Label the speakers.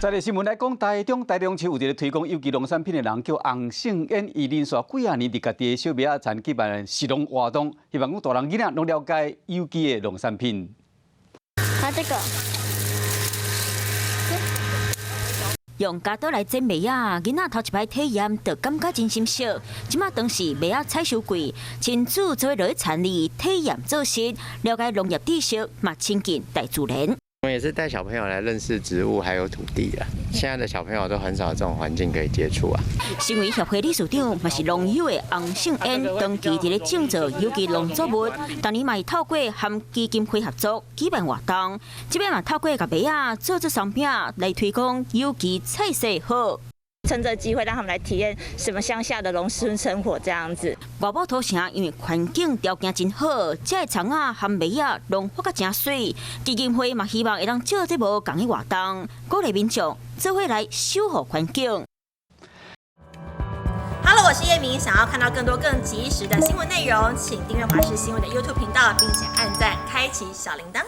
Speaker 1: 再來新聞來講，台中台中市有一个推廣有機農產品的人叫洪勝燕，伊連續幾仔年佇家己的小麥仔田舉辦食農活動，希望講大人囡仔攏了解有機的農產品。
Speaker 2: 啊，這個。
Speaker 3: 用鉸刀來剪麥仔，囡仔頭一擺體驗，就感覺真心適。這馬當是麥仔採收季，親子做伙落去田裡體驗做實，了解農業知識，嘛親近大自然。
Speaker 4: 我們也是帶小朋友來認識植物還有土地啊。現在的小朋友都很少這種環境可以接觸啊。
Speaker 3: 身為協會理事長，嘛是農友的洪勝燕，長期佇咧種植有機農作物，當年嘛是透過和基金會合作舉辦活動，這擺嘛透過共麥仔做做鬆餅來推廣有機菜色好。
Speaker 5: 趁這個機會讓他們來體驗什麼鄉下的農村生活這樣子。
Speaker 3: 外埔土城因為環境條件真好，這个蔥仔和麥仔攏發甲誠媠。基金會嘛希望會當借這無仝的活動，鼓勵民眾做伙來守護環境。
Speaker 6: Hello，我是葉明，想要看到更多更及時的新聞內容，請訂閱華視新聞的 YouTube 頻道，並且按讚開啟小鈴鐺。